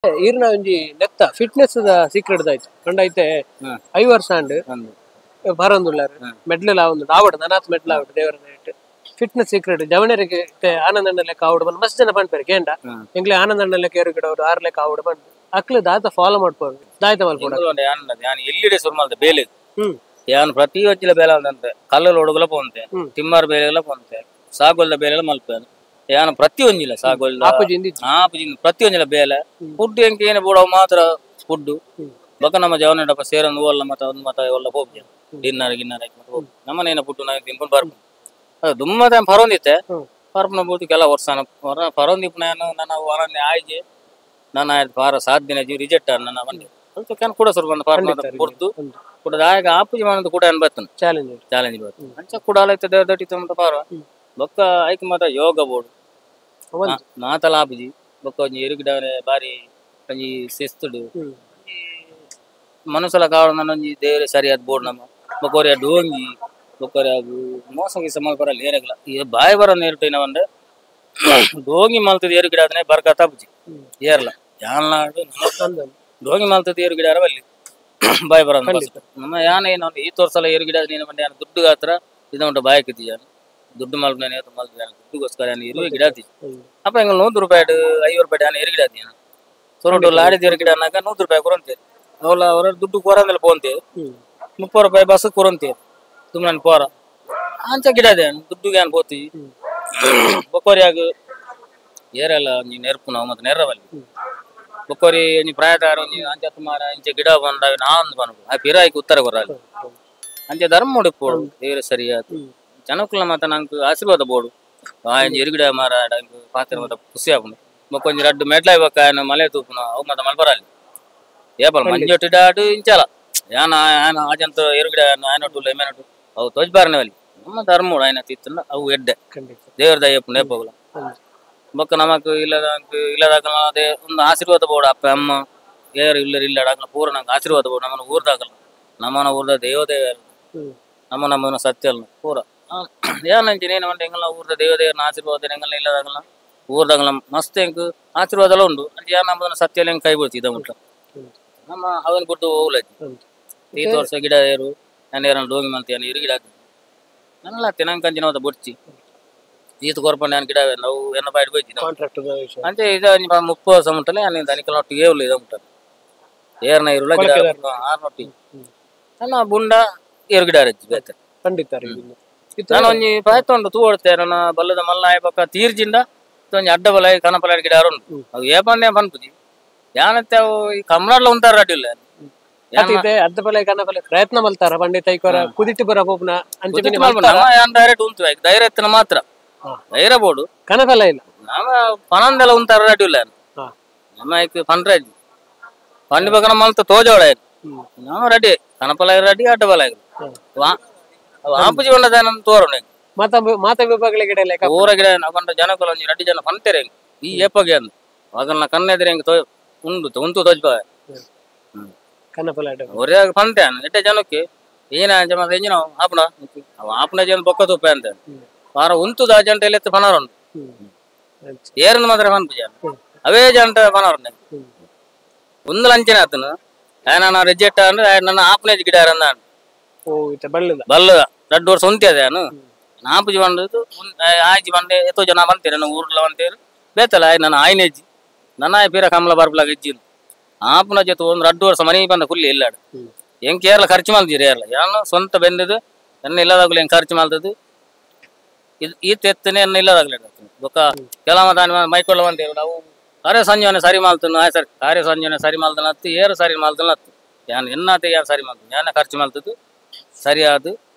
ಈರ್ನ ಒಂಜಿ ನೆತ್ತ fitness the secret ದಾಯ್ತು ಪಂಡ ಐತೆ 5 ವರ್ಷ ಆಂಡ್ ಬರೊಂದುಲ್ಲಾರ್ ಮೆಡ್ಲ್ ಆವೊಂದು ಆವಡ್ ನನಾತ್ ಮೆಡ್ಲ್ ಆವಡ್ ದೇವರ ದಯೆಟ್ ಫಿಟ್ನೆಸ್ ಸೀಕ್ರೆಟ್ ಜವನೆರೆಗ್ ಇತ್ತೆ ಆನಂದಣ್ಣ ಲೆಕ್ಕ ಆವಡ್ ಪಂದ್ ಮಸ್ತ್ ಜನ ಪನ್ಪೆರ್ ಕೇಂಡ ಎಂಕ್ಲೆ ಆನಂದಣ್ಣ ಲೆಕ್ಕ ಏರುಗಿಡವರು ಆರ್ ಲೆಕ್ಕ ಆವಡ್ ಪಂದ್ ಅಕ್ಲು ದಾತ ಫಾಲೋ ಮಲ್ಪೊಡು ದಾಯ್ತ ಮಲ್ಪೊಡು ಯಾನ್ ಎಲ್ಲಿಡೆ ಸುರು ಮಲ್ತೆ ಬೇಲೆ ಯಾನ್ ಪ್ರತಿ ಒಂಜಿಲ ಬೇಲೆ ಅಂತೆ ಕಲ್ಲಲ್ ಒಡುಗುಲ ಪೋಂತೆ ತಿಮ್ಮಾರ್ ಬೇಲೆಲ ಪೋಂತೆ ಸಾಗೋಲ್ದ ಬೇಲೆಲ ಮಲ್ಪೆ ಯಾನ್ ಪ್ರತಿ ಒಂಜಿಲ ಸಾಗೋಲ್ದ ಆಪುಜಿ ಪ್ರತಿ ಒಂಜಿಲ ಬೇಲೆ ಫುಡ್ ಎಂಕ್ ಏನೆ ಬೋಡವು ಮಾತ್ರ ಫುಡ್ ಬೊಕ ನಮ್ಮ ಜವನಡಪ್ಪ ಸೇರೊಂದು ಓಲ್ಲ ಮತ ಒಂದು ಮತ ಓಲ್ಲ ಪೋಪುಜಿ ಡಿನ್ನರ್ ಗಿನ್ನರ್ ಹಾಕಿ ಹೋಗ್ ನಮ್ಮನೇನ ಫುಡ್ ನಾವ್ ತಿನ್ಕೊಂಡು ಬರ್ಪು ಅದು ದುಮ್ಮದ ಪರೊಂದಿತ್ತೆ ಪರ್ಪುನ ಬೂತು ಕೆಲ ವರ್ಷ ಪರೊಂದಿಪ್ಪುನ ನನ್ನ ವರನ್ನೇ ಆಯ್ಜೆ ನನ್ನ ಪಾರ 7 ದಿನ ರಿಜೆಕ್ಟ್ ನನ್ನ ಬಂದೆ ಅಲ್ಪ can ಕೂಡ ಸುರು ಬಂದ ಪಾರ ಪೊರ್ತು ಕೂಡ ದಾಯಕ ಆಪುಜಿ ಮಾನದ ಕೂಡ ಏನ್ ಬರ್ತನೆ ಚಾಲೆಂಜ್ ಚಾಲೆಂಜ್ ಬರ್ತದೆ ಅಂಚ ಕೂಡ ಅಲೈತೆ ದೇವದಟ್ಟಿ ತುಂಬ ಪಾರ ಬೊಕ್ಕ ಐಕ್ ಮಾತ ಯೋಗ ಬೋರ್ಡ್ ಮಾತಲ ಆಪುಜಿ ಬೊಕ್ಕ ಒಂಜಿ ಎರುಗಿಡವನೆ ಬಾರಿ ಒಂಜಿ ಶಿಸ್ತುಡು ಮನುಷ್ಯಲ ಕಾರಣ ಒಂಜಿ ದೇವರೇ ಸರಿಯಾದ ಬೋರ್ಡ್ ನಮ್ಮ ಬೊಕ್ಕ ಡೋಂಗಿ ಬೊಕ್ಕ ಮೋಸ ಗೀಸ ಮಲ್ಪರಲ್ಲಿ ಏರಗಲ ಈ ಬಾಯಿ ಬರ ನೇರುಟೈನ ಒಂದೆ ಡೋಂಗಿ ಮಲ್ತದ ಏರು ಗಿಡ ಅದನ್ನೇ ಬರ್ಕತ್ತ ಆಪುಜಿ ಏರ್ಲ ಯಾನ್ಲಾಡು ಡೋಂಗಿ ಮಲ್ತದ ಏರು ಗಿಡ ಅಲ್ಲಿ ಬಾಯಿ ಬರ ನಮ್ಮ ಯಾನ ಏನು ಈ ತೋರ್ಸಲ ಏರು ಗಿಡ ನೀನು ಬಂಡೆ ಯಾನ ದುಡ್ಡು ಗಾತ್ರ ಇದು ಉಂಟು ಬಾಯಿ ಕಿತ್ತಿ ಯಾನು ದುಡ್ಡು ಮಲ್ಪನೆ ಮಲ್ಪ ದುಡ್ಡುಗೋಸ್ಕರ ಯಾನು ಇರುವ ಗಿಡ ಆತಿ ಅಪ್ಪ ಎಂಗ 100 ರೂಪಾಯಿ 50 ರೂಪಾಯಿ ಯಾನು ಏರು ಗಿಡ ಆತಿ ಸೊರಟು ಲಾಡಿದ ಏರು ಗಿಡ ಅನ್ನಾಕ 100 ರೂಪಾಯಿ ಕೊರಂತೆ ಅವಳ ಅವರ ದುಡ್ಡು ಕೊರಂದೆಲ್ಲ ಪೋಂತೆ 30 ರೂಪಾಯಿ ಬಸ್ ಕೊರಂತೆ ತುಮ್ಮನ ಪೋರ ಅಂಚ ಗಿಡ ಅದೇ ದುಡ್ಡುಗೆ ಯಾನ್ ಪೋತಿ ಬೊಕ್ಕೋರಿಯಾಗ ಏರೆಲ್ಲ ಒಂಜಿ ನೆರ್ಪು ನಾವು ಮತ್ತೆ ನೆರ್ರವಲ್ಲಿ ಬೊಕ್ಕೋರಿ ಒಂಜಿ ಪ್ರಾಯದಾರ ಒಂಜಿ ಅಂಚ ತುಮಾರ ಇಂಚ ಗಿಡ ಬಂದ ನಾಂದು ಬನ್ಪು ಆ ಪಿರಾಯ್ಕ್ ಉತ್ತರ ಕೊರಾಲಿ ಅಂಚ ಧರ್ಮ ಉಡುಪೋಡು ದೇವರ ಸರಿಯಾದ ಜನಕುಲ ಮಾತ ನಂಗೆ ಆಶೀರ್ವಾದ ಬೋಡು ಆ ಒಂಜಿ ಎರುಗಿಡ ಮಾರ ಪಾತ್ರ ಮಾತ ಖುಷಿ ಆಪುಂಡು ಬೊಕ್ಕ ಒಂಜಿ ರಡ್ಡು ಮೆಡ್ಲ ಬೊಕ್ಕ ಆಯನ ಮಲೆ ತೂಪುನ ಅವು ಮಾತ ಮಲ್ಪರಾಲಿ ಏಪಲ್ ಮಂಜೊಟ್ಟಿಡಾಡು ಇಂಚಲ ಯಾನ ಆಯನ ಆಜಂತ ಎರುಗಿಡ ಆಯನೊಟ್ಟು ಎಮ್ಮೆನೊಟ್ಟು ಅವು ತೋಜ್ಬಾರನೆ ಅಲ್ಲಿ ನಮ್ಮ ಧರ್ಮ ಆಯನ ತಿತ್ತಂಡ ಅವು ಎಡ್ಡೆ ದೇವರ ದಯಪ್ಪು ನೇಪೋಗಲ ಬೊಕ್ಕ ನಮಕ್ ಇಲ್ಲದ ಇಲ್ಲದಾಗಲ ಅದೇ ಒಂದು ಆಶೀರ್ವಾದ ಬೋಡು ಅಪ್ಪ ಅಮ್ಮ ಏರು ಇಲ್ಲ ಇಲ್ಲ ಪೂರ ನಂಗೆ ಆಶೀರ್ವಾದ ಬೋಡು ನಮ್ಮನ್ನ ಊರ್ದಾಗಲ್ಲ ನಮ್ಮನ ಊರ್ದ ದೇವದೇವರು ನಮ್ಮ ನಮ್ಮನ ಸತ್ಯ ಅಲ್ಲ ಪೂರ ಏನಂತೀನಿ ಏನು ಮಂಡೆ ಎಂಗಲ ಊರ್ದ ದೇವದೇವರನ್ನ ಆಶೀರ್ವಾದ ಎಂಗಲ ಇಲ್ಲದಾಗಲ್ಲ ಊರ್ದಾಗಲ್ಲ ಮಸ್ತ್ ಎಂಕ್ ಆಶೀರ್ವಾದ ಎಲ್ಲ ಉಂಡು ಅಂತ ಯಾರು ನಮ್ಮದನ್ನ ಸತ್ಯ ಎಲ್ಲ ಹೆಂಗೆ ಕೈ ಬಿಡ್ತಿ ಇದ ಉಂಟು ನಮ್ಮ ಅವನ್ ಬಿಟ್ಟು ಹೋಗ್ಲಜ್ಜಿ ಈ ವರ್ಷ ಗಿಡ ಏರು ನಾನು ಏರನ್ನು ಡೋಂಗಿ ಮಂತಿ ನಾನು ಇರು ಗಿಡ ನನ್ನಲ್ಲ ತಿನ್ನಂಕಂಚಿನ ಹೋದ ಬೊಡ್ಚಿ ಈತ ಕೊರ್ಪಂಡೆ ನಾನು ಗಿಡ ನಾವು ಎನ್ನ ಬಾಯಿಡ್ ಹೋಯ್ತಿ ಅಂಚೆ ಇದು 30 ವರ್ಷ ಮುಟ್ಟಲೆ ನಾನು ದನಿಕಲ್ ಒಟ್ಟು ಏವ್ಲು ಇದ ಮುಟ್ಟಲೆ ಏರ್ನ ಇರುಲ್ಲ ಗಿಡ ಆರ್ನೊಟ್ಟಿ ನನ್ನ ಬುಂಡ ಏರು ಗಿಡ ಅರಜ್ಜಿ ಬೇತೆ ಖಂಡಿತ ನಾನು ಒಂಜಿ ಪ್ರಾಯತೊಂಡು ತೂ ಹೊಡ್ತೆ ನನ್ನ ಬಲ್ಲದ ಮಲ್ಲ ಆಯ್ಬಕ್ಕ ತೀರ್ಜಿಂದ ಒಂಜಿ ಅಡ್ಡ ಬಲ ಕನಪಲ ಗಿಡ ಉಂಟು ಅವು ಏಪಂದೆ ಪನ್ಪುಜಿ ಯಾನತ್ತೆ ಅವು ಈ ಕಮ್ರಾಡ್ಲ ಉಂಟಾರ ಅಡ್ಡಿಲ್ಲ ಅಡ್ಡ ಬಲ ಕನಪಲ ಪ್ರಯತ್ನ ಮಲ್ತಾರ ಪಂಡಿತ ಐಕೋರ ಕುದಿಟ್ಟು ಬರ ಪೋಪುನ ಅಂಚೆ ಯಾನ್ ಡೈರೆಕ್ಟ್ ಉಂಟು ಧೈರ್ಯ ಎತ್ತನ ಮಾತ್ರ ಧೈರ್ಯ ಬೋಡು ಕನಪಲ ಇಲ್ಲ ನಮ್ಮ ಪನಂದೆಲ್ಲ ಉಂಟಾರ ಅಡ್ಡಿಲ್ಲ ನಮ್ಮ ಐಕ್ ಪನ್ರಾಜ್ ಪಂಡಿ ಬಗ್ಗ ಮಲ್ತ ತೋಜೋಳ ನಾವು ರೆಡಿ ಕನಪಲ ರೆಡಿ ಅಡ್ಡ ಬಲ ಆಪುಜಿ ಉಂಡದ ತೋರು ಮಾತ ವಿಭಾಗಗಳ ಗಿಡ ಊರ ಗಿಡ ಕಂಡ ಜನಕುಲ ಒಂಜಿ ರಡ್ಡಿ ಜನ ಪಂತೇರೆ ಈ ಏಪಗೆ ಅಂದು ಅದನ್ನ ಕಣ್ಣೆದ್ರೆ ಹೆಂಗ್ ಉಂಡು ಉಂತು ತೋಜ್ಪ ಕನಪಲ ಒರೇ ಪಂತೆ ಎಟ್ಟೆ ಜನಕ್ಕೆ ಏನ ಜನ ಎಂಜಿನ ಆಪುಣ ಆಪುಣ ಜನ ಬೊಕ್ಕ ತೂಪ ಅಂತ ವಾರ ಉಂತುದ ಜಂಟ ಎಲ್ಲಿ ಪನಾರ ಉಂಟು ಏರನ್ನು ಮಾತ್ರ ಪನ್ಪುಜ ಅವೇ ಜಂಟ ಪನಾರ ಉಂಟು ಒಂದು ಲಂಚನೆ ಆತನು ನಾನು ರಿಜೆಕ್ಟ್ ಅಂದ್ರೆ ನನ್ನ ಆಪನೇಜ್ ಗಿಡ ಅಂದ ಬಲ್ಲದ ರಡ್ಡು ವರ್ಷ ಉಂತೆ ಅದೇ ನಾನು ಆಪುಜಿ ಬಂದದ್ದು ಆಯ್ಜಿ ಬಂಡೆ ಎತ್ತೋ ಜನ ಬಂತೇನೆ ನನ್ನ ಊರ್ಲ ಬಂತೇರು ಬೇತಲ್ಲ ನನ್ನ ಆಯ್ನೇಜಿ ನನ್ನ ಆಯ್ ಪೀರ ಕಮಲ ಬರ್ಬಲಾಗ ಇಜ್ಜಿ ಆಪುನ ಜೊತೆ ಒಂದು 2 ವರ್ಷ ಮನೆ ಬಂದ ಕುಲ್ಲಿ ಇಲ್ಲಾಡು ಹೆಂಗ್ ಕೇರಳ ಖರ್ಚು ಮಾಡ್ತೀರಿ ಏರ್ಲ ಯಾನು ಸ್ವಂತ ಬೆಂದದ್ದು ಎನ್ನ ಇಲ್ಲದಾಗಲಿ ಹೆಂಗ್ ಖರ್ಚು ಮಾಡ್ತದ್ದು ಇದು ಈ ತೆತ್ತನೆ ಎನ್ನ ಇಲ್ಲದಾಗಲಿ ಬೊಕ್ಕ ಕೆಲ ಮತ ಮೈಕೊಳ್ಳ ಬಂತೇರು ನಾವು ಕಾರ್ಯ ಸಂಜೀವನ ಸರಿ ಮಾಡ್ತಾನ ಆಯ್ ಸರಿ ಕಾರ್ಯ ಸಂಜೀವನ ಸರಿ ಮಾಡ್ತಾನ ಹತ್ತು ಏರು ಸರಿ ಮಾಡ್ತಾನ ಹತ್ತು ಯಾನ್ ಎನ್ನಾತ ಯಾರು ಸರಿ ಮಾಡ್ತಾನೆ ಯಾನ ಖರ್ಚು ಮಾಡ್ತದ್ದು ಸರಿಯಾದ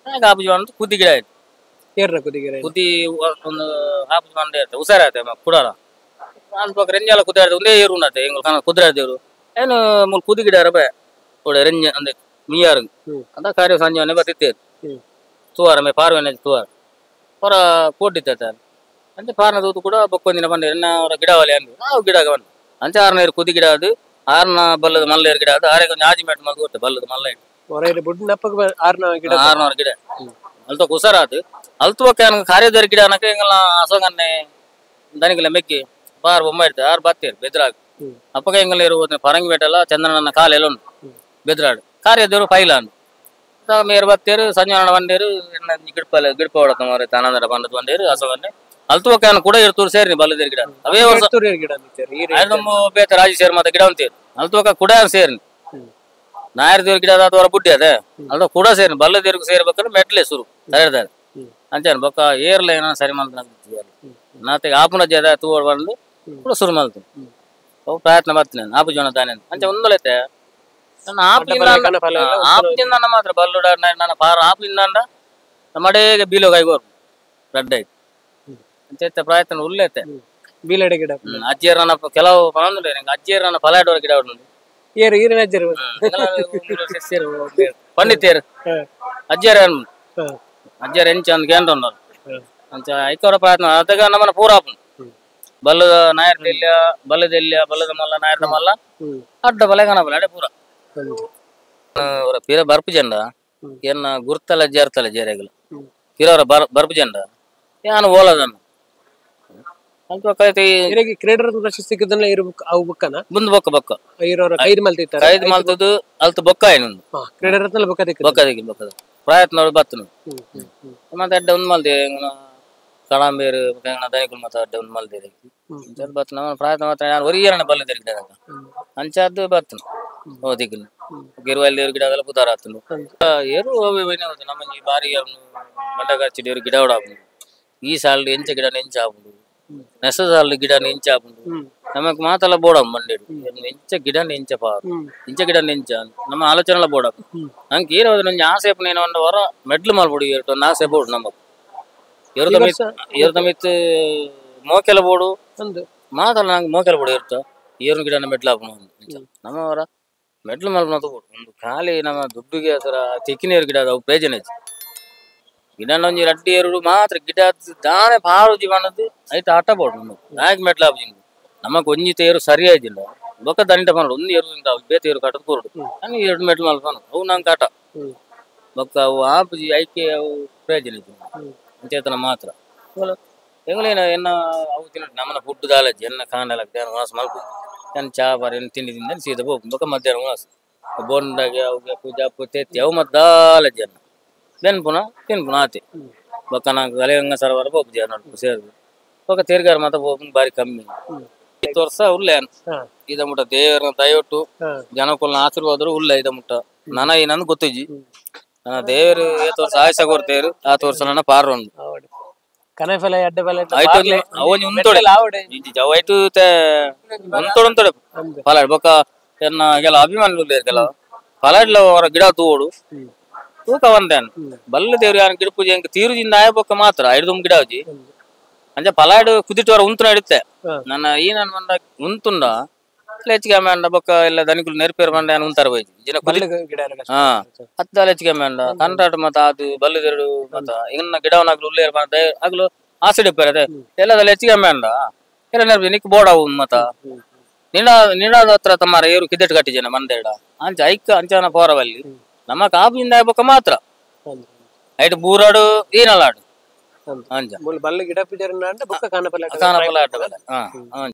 ಆಪುಜಿ ಬಂದು ಕುದಿ ಗಿಡ ಆಯ್ತು ಏರ್ನ ಕುದಿ ಗಿಡ ಕುದಿ ಒಂದು ಆಪುಜಿ ಬಂದ ಇರ್ತದೆ ಹುಷಾರಾಯ್ತು ಕುಡಾರ ಅಲ್ಪ ರೆಂಜಾಲ ಕುದಿ ಒಂದೇ ಏರು ಉಂಡಾತೆ ಎಂಗ್ ಕುದುರೆ ದೇವರು ಏನು ಮೂಲ ಕುದಿ ಗಿಡ ಬೇ ಒಡೆ ರೆಂಜ ಅಂದೆ ಮೀಯಾರು ಅಂತ ಕಾರ್ಯ ಸಂಜೀವನ ಬತ್ತಿತ್ತೇರು ತುವಾರ ಮೇ ಪಾರ್ವನ ತುವಾರ ಹೊರ ಕೋಟಿತ್ತ ಅಂಚೆ ಪಾರ್ನ ತೂತು ಕೂಡ ಬೊಕ್ಕೊಂದಿನ ಬಂದೆ ಎನ್ನ ಅವರ ಗಿಡವಲೆ ಅಂದು ನಾವು ಗಿಡ ಬಂದು ಅಂಚೆ ಆರ್ನ ಕುದಿ ಗಿಡ ಅದು ಆರ್ನ ಬಲ್ಲದ ಮಲ್ಲ ಗಿಡ ಅದು ಆರೆ ಕೊಂಚ ಆಜಿ ಮೇಟ್ ಮಲ್ದು ಕೊಟ್ಟೆ ಬಲ್ಲದ ಮಲ್ಲ ಗಿಡ ಆರ್ನವರ ಗಿಡ ಅಲ್ತ ಹುಷಾರ ಅದು ಅಲ್ತು ಬೊಕ್ಕ ಕಾರ್ಯದವ್ರ ಗಿಡ ಅನ್ನಕ ಎಂಗಲ್ಲ ಅಸೋಗನ್ನೆ ದನಿಗೆಲ್ಲ ಮೆಕ್ಕಿ ಬಾರ್ ಬೊಮ್ಮ ಇರ್ತದೆ ಆರು ಬತ್ತೇರು ಬೆದ್ರಾಗ ಅಪ್ಪಗ ಎಂಗಲೇರು ಪರಂಗಿ ಬೇಟಲ್ಲ ಚಂದ್ರನ ಕಾಲೆಲ್ಲ ಉಂಟು ಬೆದ್ರಾಡು ಕಾರ್ಯದೇವರು ಫೈಲಾನ್ ಮೇರು ಬತ್ತೇರು ಸಂಜೆ ಬಂಡೇರು ಗಿಡಪಲ್ಲ ಗಿಡಪ ಹೊಡಕ ಮಾರೆ ತಾನಂದರ ಬಂದದ್ದು ಬಂಡೇರು ಅಸವನ್ನೇ ಅಲ್ತು ಕೂಡ ಇರ್ತೂರು ಸೇರಿ ಬಲ್ಲದೇರು ಗಿಡ ಅವೇ ವರ್ಷ ನಮ್ಮ ಬೇತ ರಾಜಿ ಸೇರಿ ಮತ್ತೆ ಗಿಡ ಅಂತೀರಿ ಅಲ್ತುವಕ ಕೂಡ ಸೇರಿ ನಾಯರ್ದೇವ್ರ ಗಿಡ ಅಥವಾ ಬುಡ್ಡಿ ಅದೇ ಅಲ್ದ ಕೂಡ ಸೇರಿ ಬಲ್ಲದೇವ್ರಿಗೆ ಸೇರ್ಬೇಕಂದ್ರೆ ಮೆಟ್ಲೆ ಸುರು ಸರಿದಾರೆ ಅಂಚಾನ ಬೊಕ್ಕ ಏರ್ಲ ಏನೋ ಸರಿ ಮಾಡ್ತಾನೆ ನಾತೆಗೆ ಆಪುನ ಜದ ತೂವಡ್ ಬಂದು ಕೂಡ ಶುರು ಮಾಡ್ತೀನಿ ಅವು ಪ್ರಯತ್ನ ಮಾಡ್ತೀನಿ ಆಪು ಜೀವನ ತಾನೇ ಅಂಚೆ ಒಂದೊಲೈತೆ ನನ್ನ ಆಪು ತಿಂದ ಮಾತ್ರ ಬಲ್ಲುಡ ನನ್ನ ಪಾರ ಆಪು ತಿಂದ ನಮ್ಮಡೇಗೆ ಬೀಲೋ ಕೈಗೋರು ರಡ್ಡ ಆಯ್ತು ಅಂಚೆ ಪ್ರಯತ್ನ ಉಲ್ಲೇತೆ ಬೀಲಡೆ ಗಿಡ ಅಜ್ಜಿಯರ ನನ್ನ ಕೆಲವು ಬಂದ್ರೆ ನಂಗೆ ಅಜ್ಜಿಯರ ನನ್ನ ಫಲ ಇಡುವ ಗಿಡ ಉಂಟು ಏರು ಈರಿನ ಅಜ್ಜರು ಪಂಡಿತೇರು ಅಜ್ಜಿಯರ ಅಜ್ಜಿಯರ ಎಂಚ ಅಂದ್ ಕೇಂದ್ರ ಅಂಚ ಐಕವರ ಪ್ರಯತ್ನ ಅದಕ್ಕೆ ನಮ್ಮನ್ನ ಪೂರ ಆಪುಂಡು ಬಲ್ಲದ ನಾಯರ್ದೆಲ್ಲ ಬಲ್ಲದೆಲ್ಲ ಬಲ್ಲದ ಮಲ್ಲ ನಾಯರ್ದ ಮಲ್ಲ ಅಡ್ಡ ಬಲ ಕಣಬಲ ಅಡೆ ಪೂರ ಪಿರ ಬರ್ಪು ಜಂಡ ಏನ ಗುರ್ತಲ ಜೇರ್ತಲ ಜೇರೆಗಲ ಪಿರವರ ಬರ್ಪು ಜಂಡ ಯಾನು ಓಲದನ್ನು ಪ್ರಶಸ್ತಿ ಮುಂದ್ ಬೊಕ್ಕ ಬೊಕ್ಕ ಕೈದ್ ಮಲ್ತದ್ದು ಅಲ್ತು ಬೊಕ್ಕ ಏನು ಬೊಕ್ಕ ಬೊಕ್ಕ ಪ್ರಯತ್ನ ಬತ್ತನು ಮತ್ತೆ ಅಡ್ಡ ಒಂದ್ ಮಲ್ದೆ ಕಳಂಬೇರು ದನಿಕುಲ್ ಮತ್ತೆ ಅಡ್ಡ ಒಂದ್ ಮಲ್ದೇರಿ ಬತ್ತನ ಪ್ರಯತ್ನ ಮಾತ್ರ ನಾನು ಒರಿಯರಣ ಬಲ್ಲದೇರಿ ಗಿಡ ಅಂಚಾದ್ದು ಬತ್ತನು ಓದಿಕ್ಕನು ಗಿರುವಲ್ಲಿ ಗಿಡ ಅದೆಲ್ಲ ಪುದಾರ ಆತನು ಏರು ನಮ್ಮ ಈ ಬಾರಿ ಮಂಡಗಾಚಿಡಿಯವರು ಗಿಡ ಹೊಡಾಪುಂಡು ಈ ಸಾಲು ಎಂಚ ಗಿಡ ನೆಂಚ ಆಪುಂಡು ನೆಸ ಸಾಲು ಗಿಡ ನೆಂಚ ಆಪುಂಡು ನಮಕ್ ಮಾತೆಲ್ಲ ಬೋಡ ಮಂಡೇಡು ಎಂಚ ಗಿಡ ನೆಂಚ ಪಾರು ಇಂಚ ಗಿಡ ನೆಂಚ ನಮ್ಮ ಆಲೋಚನೆ ಬೋಡ ನಂಗೆ ಏರೋದು ನಂಗೆ ಆಸೆ ಏನೋ ಒಂದು ವರ ಮೆಡ್ಲು ಮಾಲ್ಬೋಡು ಒಂದು ಆಸೆ ಬೋಡು ನಮಕ್ ಏರ್ದ ಮಿತ್ ಮೋಕೆಲ ಬೋಡು ಮಾತಲ್ಲ ನಂಗೆ ಮೋಕೆಲ ಬೋಡು ಇರ್ತ ಏರು ಗಿಡನ ಮೆಡ್ಲು ಹಾಪುಂಡು ನಮ್ಮವರ ಮೆಡ್ಲು ಮಲ್ಪನ ಬೋಡು ಒಂದು ಖಾಲಿ ನಮ್ಮ ದುಡ್ಡುಗೆ ಅದರ ತಿಕ್ಕಿನೇರು ಗಿಡ ಅವು ಪ್ರಯೋಜನ ಐತಿ ಗಿಡ ಒಂಜಿ ರಡ್ಡಿ ಏರುಡು ಮಾತ್ರ ಗಿಡ ದಾನೆ ಪಾರು ಜೀವನದ್ದು ಐತ ಆಟ ಬೋಡು ನಮಗೆ ನಾಯಕ್ ಮೆಟ್ಲು ಹಾಪು ನಮಕ್ ಒಂಜಿ ತೇರು ಸರಿ ಆಯ್ತಿಲ್ಲ ಬೊಕ್ಕ ದಂಡ ಪನೋಡು ಒಂದು ಏರು ಬೇತೆ ಏರು ಕಟ್ಟದ ಕೂರುಡು ನಾನು ಎರಡು ಮೆಟ್ಲು ಮಲ್ಪನು ಅವು ನಂಗೆ ಕಾಟ ಬೊಕ್ಕ ಅವು ಆಪುಜಿ ಐಕೆ ಅವು ಪ್ರಯೋಜನ ಐತಿ ಅಂಚೇತನ ಮಾತ್ರ ಎಂಗ್ಲೇನ ಎನ್ನ ಅವು ತಿನ್ನ ನಮ್ಮನ ಫುಡ್ ದಾಲಜ್ಜಿ ಎನ್ನ ಕಾಂಡಲ ಉಣಸ್ ಮಲ್ಪು ನನ್ನ ಚಾ ಬಾರಿ ಎನ್ನ ತಿಂಡಿ ತಿಂದ ಸೀದಾ ಹೋಗು ಬೊಕ್ಕ ಮಧ್ಯಾಹ್ನ ಉಣಸ್ ಬೋಂಡಾಗೆ ಅವು ಪೂಜಾ ತೆತ್ತಿ ಅವು ಮತ್ತೆ ದಾಲಜ್ಜಿ ಅನ್ನ then ಪುನಃ ತಿನ್ ಪುನಃ ಆತೆ ಬೊಕ್ಕ ನಂಗೆ ಗಲೆಗಂಗ ಸರವರ ಹೋಗ್ಜಿ ನೋಡ್పు ಸೇರು ಬೊಕ್ಕ ತಿರ್ಗಾರ ಮಾತ್ರ ಹೋಗ್ ಬಾರಿ ಕಮ್ಮಿ ಇತ್ತು ವರ್ಷ ಉಲ್ಲೆ ಇದ ಮುಟ್ಟ ದೇವರ ದಯೊಟ್ಟು ಜನಕುಲ್ನ ಆಶೀರ್ವಾದರು ಉಲ್ಲೆ ಇದ ಮುಟ್ಟ ನನ ಏನಂದ್ ಗೊತ್ತಿಜ್ಜಿ ನನ್ನ ದೇವರು ಏತ್ ವರ್ಷ ಆಯಸ ಕೊಡ್ತೇರು ಆತ ವರ್ಷ ನನ್ನ ಪಾರ ಉಂಡು ಅವೈಟು ಉಂತೊಡು ಉಂತೊಡೆ ಫಲಾಡ್ ಬೊಕ್ಕ ಎನ್ನ ಕೆಲ ಅಭಿಮಾನಿಗಳು ಕೆಲ ಫಲಾಡ್ಲ ಅವರ ಗಿಡ ತೂವೋಡು ತೂಕ ಒಂದೇನು ಬಲ್ಲ ದೇವ್ರು ಯಾರು ಗಿಡ ಪೂಜೆ ತೀರುಜಿಂದ ಆಯ ಬೊಕ್ಕ ಮಾತ್ರ ಐದು ಗಿಡ ಅಜ್ಜಿ ಅಂಚೆ ಪಲಾಡು ಕುದಿಟ್ಟು ಉಂತುನ ಇಡುತ್ತೆ ನನ್ನ ಈ ನಾನು ಬಂದ ಉಂತುಂಡ ಹೆಚ್ಚಿಗೆ ಅಂಡ ಬೊಕ್ಕ ಎಲ್ಲ ದನಿಕುಲು ನೆರಪೇರು ಬಂಡ ಏನು ಉಂತಾರ ಹೋಯ್ತು ಜಿನ ಕುದಿ ಹಾ ಹತ್ತಾಲ ಹೆಚ್ಚಿಗೆ ಅಂಡ ಕಂಟಾಟ ಮತ್ತ ಅದು ಬಲ್ಲದೆರಡು ಮತ್ತ ಇನ್ನ ಗಿಡವನಾಗ್ಲು ಉಲ್ಲೇರು ಬಂದ ಆಗ್ಲು ಆಸಿಡ್ ಅದೇ ಎಲ್ಲದಲ್ಲ ಹೆಚ್ಚಿಗೆ ಅಂಡ ಎಲ್ಲ ನೆರಪು ನಿಕ್ ಬೋಡ ಮತ್ತ ನಿಡ ನಿಡಾದ ಹತ್ರ ತಮ್ಮಾರ ಏರು ಕಿದ್ದೆಟ್ಟು ಕಟ್ಟಿದ್ದೇನೆ ಮಂದೆರಡ ಅಂಚ ಐಕ್ ಅಂಚನ ಪೋರವಲ್ಲಿ ನಮ್ಮ ಕಾಪಿಂದ ಬೊಕ್ಕ ಮಾತ್ರ ಐಟ್ ಬೂರಾಡು ಏನಲ್ಲಾಡು ಅಂಚ ಬಲ್ಲ ಗಿಡ ಪಿಜರ್ ಬೊಕ್ಕ ಕಾನಪಲ ಕಾನಪಲ ಆಟ.